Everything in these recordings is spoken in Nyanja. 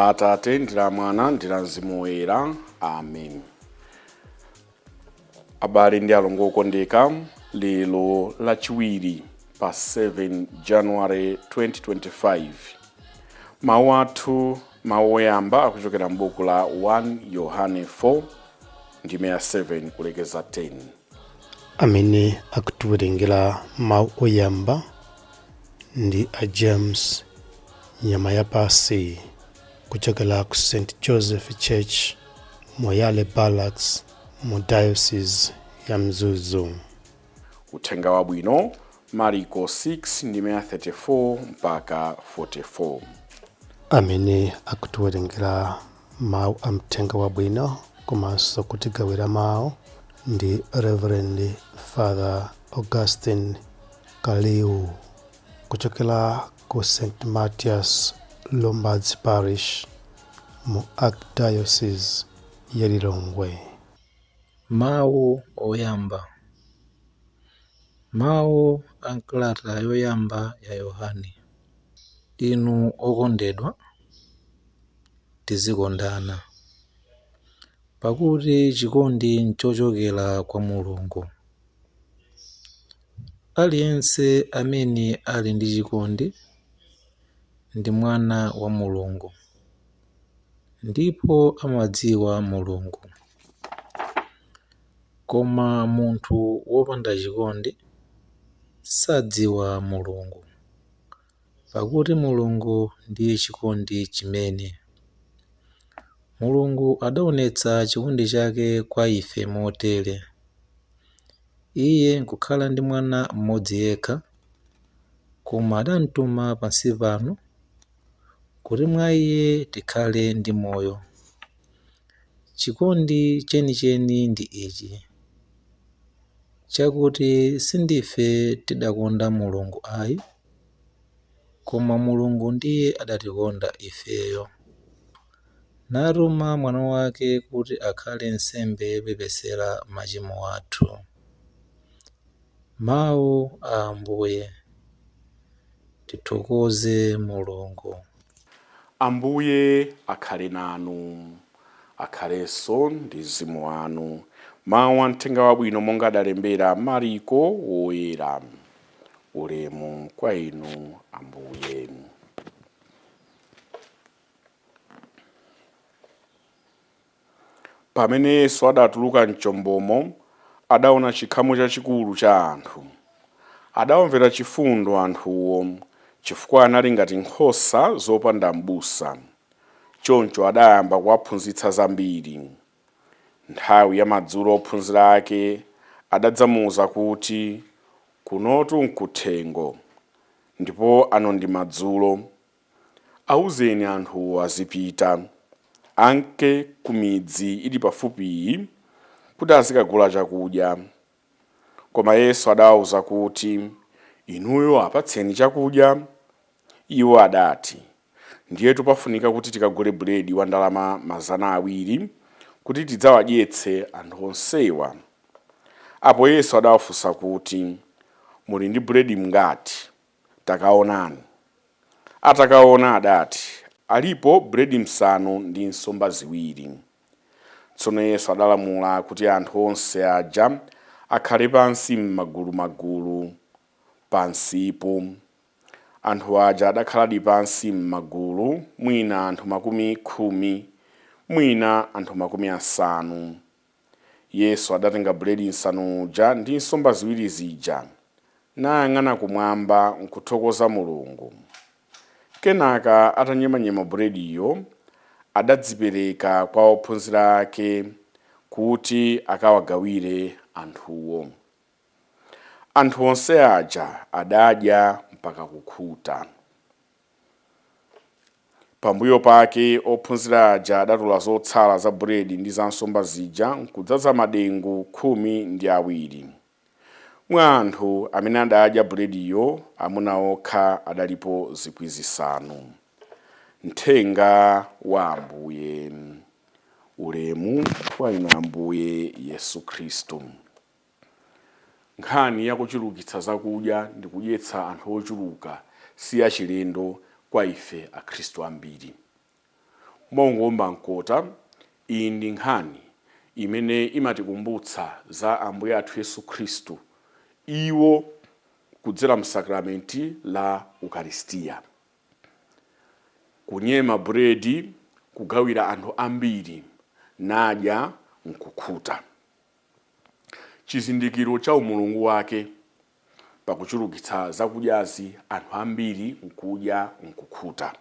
La Atate ndi la Mwana ndi la Mzimu Woyera. Amen. Abale ndi alongo okondeka, lero Lachiwiri pa 7 January 2025, mawu athu, mawu oyamba akuchokera m'buku la 1 Yohane 4 ndime ya 7 kulekeza 10. Amene akutiwerengera mawu oyamba ndi a James Nyama Yapasi kuchokera ku St Joseph Church, Moyale Barracks, mu Diocese ya Mzuzu. Uthenga Wabwino, Mariko 6 ndime ya 34 mpaka 44. Amene akutiwerengera mawu a mthenga wabwino komanso kutigawira mawu ndi Reverend Father Augustine Kaliu kuchokera ku St Mathias Lumbadzi Parish mu Archdiocese ya Lilongwe. Mawu oyamba. Mawu a m'kalata yoyamba ya Yohane. Inu okondedwa, tizikondana, pakuti chikondi n'chochokera kwa Mulungu. Aliyense amene ali ndi chikondi ndi mwana wa Mulungu, ndipo amadziwa Mulungu. Koma munthu wopanda chikondi sadziwa Mulungu, pakuti Mulungu ndiye chikondi chimene. Mulungu adaonetsa chikondi chake kwa ife motere: Iye nkukhala ndi Mwana mmodzi yekha, koma adamtuma pansi pano kuti mwa Iye tikhale ndi moyo. Chikondi chenicheni ndi ichi, chakuti sindife tidakonda Mulungu ayi, koma Mulungu ndiye adatikonda ifeyo, natuma Mwana wake kuti akhale nsembe yopepesera machimo athu. Mawu a Ambuye. Tithokoze Mulungu. Ambuye akhale nanu. Akhalenso ndi mzimu wanu. Mawu a Mthenga Wabwino monga adalembera Mariko Woyera. Ulemu kwa inu, Ambuye. Pamene Yesu adatuluka m'chombomo, adaona chikhamu chachikulu cha anthu. Adawamvera chifundo anthuwo, chifukwa anali ngati nkhosa zopanda m'busa. Choncho adayamba kuwaphunzitsa zambiri. Nthawi yamadzulo ophunzira ake adadzamuuza kuti, Kunotu nkuthengo, ndipo ano ndi madzulo. Auzeni anthuwo azipita, anke ku midzi ili pafupiyi kuti azikagula chakudya. Koma Yesu adawauza kuti, Inuyo apatseni chakudya. Iwo adati, Ndiyetu pafunika kuti tikagule buledi wa ndalama 200 kuti tidzawadyetse anthu onsewa. Apo Yesu adawafunsa kuti, Muli ndi buledi mngati? Takaonani. Atakaona adati, Alipo buledi msanu ndi nsomba ziwiri. Tsono Yesu adalamula kuti anthu onse aja akhale pansi m'magulumagulu pansipo. Anthu aja adakhaladi pansi m'magulu, mwina anthu 10,000, mwina anthu 50. Yesu adatenga buledi msanu uja ndi nsomba ziwiri zija, nayang'ana kumwamba nkuthokoza Mulungu. Kenaka atanyemanyema bulediyo, adadzipereka kwa ophunzira ake kuti akawagawire anthuwo. Anthu onse aja adadya mpaka kukhuta. Pambuyo pake ophunzira aja adatola zotsala za buledi ndi za nsomba zija nkudzaza madengu 12. Mwa anthu amene adaadya bulediyo, amuna okha adalipo 5,000. Mthenga wa Ambuye. Ulemu kwa Inu Ambuye Yesu Khristu. Nkhani ya kuchulukitsa zakudya ndi kudyetsa anthu ochuluka si yachilendo kwa ife Akhristu ambiri. Mongomba mkota, iyi ndi nkhani imene imatikumbutsa za Ambuye athu Yesu Khristu, iwo kudzera msakramenti la Ukaristiya, kunyema buledi, kugawira anthu ambiri, nadya nkukhuta, chizindikiro cha umulungu wake pakuchulukitsa zakudyazi, anthu ambiri nkudya nkukhuta.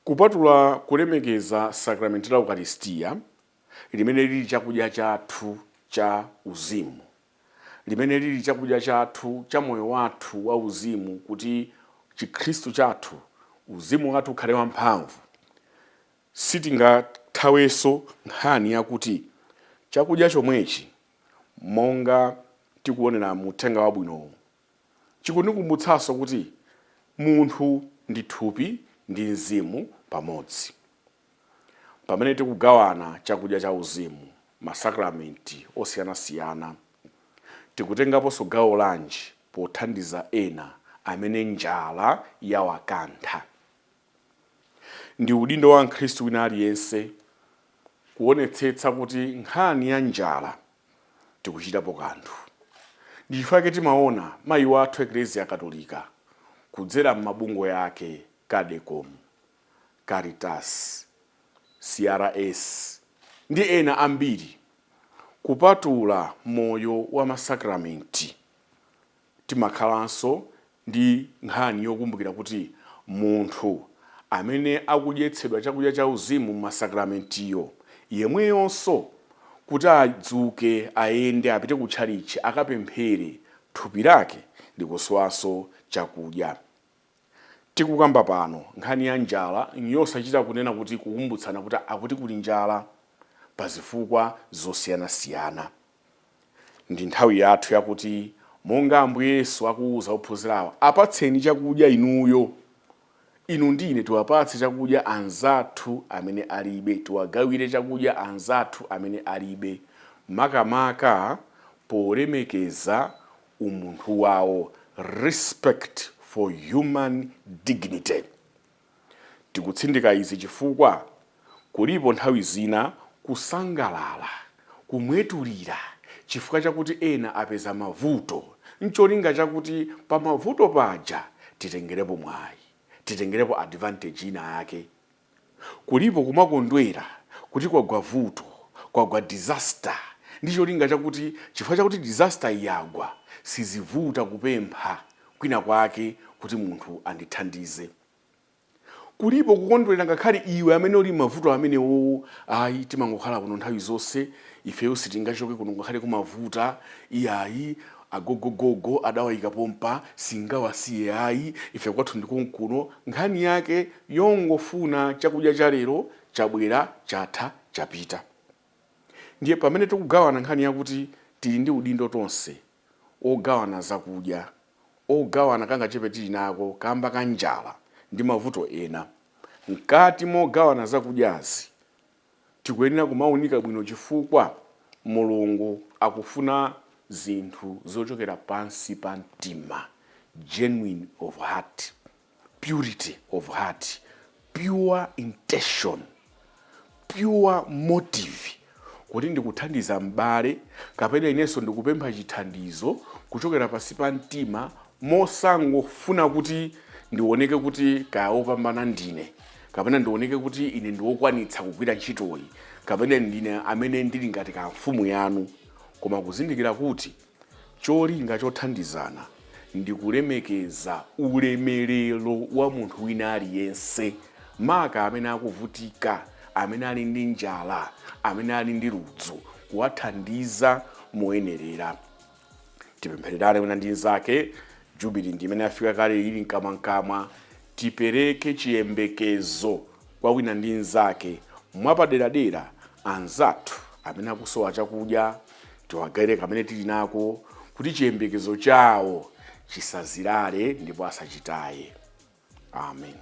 Kupatula kulemekeza sakramenti la Ukaristiya, limene lili chakudya chathu cha uzimu, limene lili chakudya chathu cha moyo wathu wa uzimu, kuti chikhristu chathu, uzimu wathu ukhale wamphamvu, sitingathawenso nkhani yakuti chakudya chomwechi, monga tikuonera mu uthenga wabwinowu, chikundikumbutsanso kuti munthu ndi thupi ndi mzimu pamodzi. Pamene tikugawana chakudya cha uzimu, masakramenti osiyanasiyana, tikutengaponso gawo lanji pothandiza ena amene njala yawakantha? Ndi udindo wa mkhristu wina aliyense kuonetsetsa kuti nkhani ya njala tikuchitapo kanthu. Ndi chifukwa timaona mayi wathu Ekleziya Katolika kudzera m'mabungwe yake, Cadecom, Caritas, CRS ndi ena ambiri, kupatula moyo wa masakramenti, timakhalanso ndi nkhani yokumbukira kuti munthu amene akudyetsedwa chakudya cha uzimu m'masakramentiyo, yemweyonso kuti adzuke, ayende, apite kutchalichi, akapemphere, thupi lake likusowanso chakudya. Tikukamba pano, nkhani ya njala yosachita kunena kuti kukumbutsana kuti akuti kuli njala pa zifukwa zosiyanasiyana. Ndi nthawi yathu yakuti, monga Ambuye Yesu akuwuza ophunzirawa, "Apatseni chakudya inuyo," inu ndine tiwapatse chakudya anzathu amene alibe, tiwagawire chakudya anzathu amene alibe, makamaka polemekeza umunthu wawo, respect for human dignity. Tikutsindika izi chifukwa kulipo nthawi zina kusangalala, kumwetulira chifukwa chakuti ena apeza mavuto, ncholinga chakuti pa mavuto paja titengerepo mwayi, titengerepo advantage ina yake. Kulipo kumakondwera kuti kwagwa vuto, kwagwa disaster, ndi cholinga chakuti chifukwa chakuti disaster yagwa, sizivuta kupempha kwina kwake kuti munthu andithandize. Kulipo kukondwera ngakhale iwe amene uli mavuto amenewo: "Ayi, timangokhala kuno nthawi zonse, ifeyo sitingachoke kuno ngakhale kumavuta. Iyayi, agogogogo adawayika pompa, singawasiye ayi, ife kwathu ndikonkuno." Nkhani yake yongofuna chakudya cha lero, chabwera, chatha, chapita. Ndiye pamene tikugawana nkhani yakuti tili ndi udindo tonse ogawana zakudya, ogawana kangachepe tili nako kamba ka njala ndi mavuto ena, mkati mogawana zakudyazi tikuyenera kumaunika bwino, chifukwa Mulungu akufuna zinthu zochokera pansi pa mtima, genuine of heart, purity of heart, pure intention, pure motive, kuti ndikuthandiza m'bale kapena inenso ndikupempha chithandizo kuchokera pansi pa mtima, mosangofuna kuti ndioneke kuti kaya wopambana ndine, kapena ndioneke kuti ine ndiwokwanitsa kugwira ntchitoyi, kapena ndine amene ndili ngati ka mfumu yanu, koma kuzindikira kuti cholinga chothandizana ndi kulemekeza ulemerero wa munthu wina aliyense, maka amene akuvutika, amene ali ndi njala, amene ali ndi ludzu, kuwathandiza moyenerera. Tipemphererane wina ndi nzake. Jubilee ndi imene afika kale, ili mkamwamkamwa. Tipereke chiyembekezo kwa wina ndi nzake, mwapaderadera anzathu amene akusowa chakudya. Tiwagawire kamene tili nako kuti chiyembekezo chawo chisazilale ndipo asachitaye. Amen.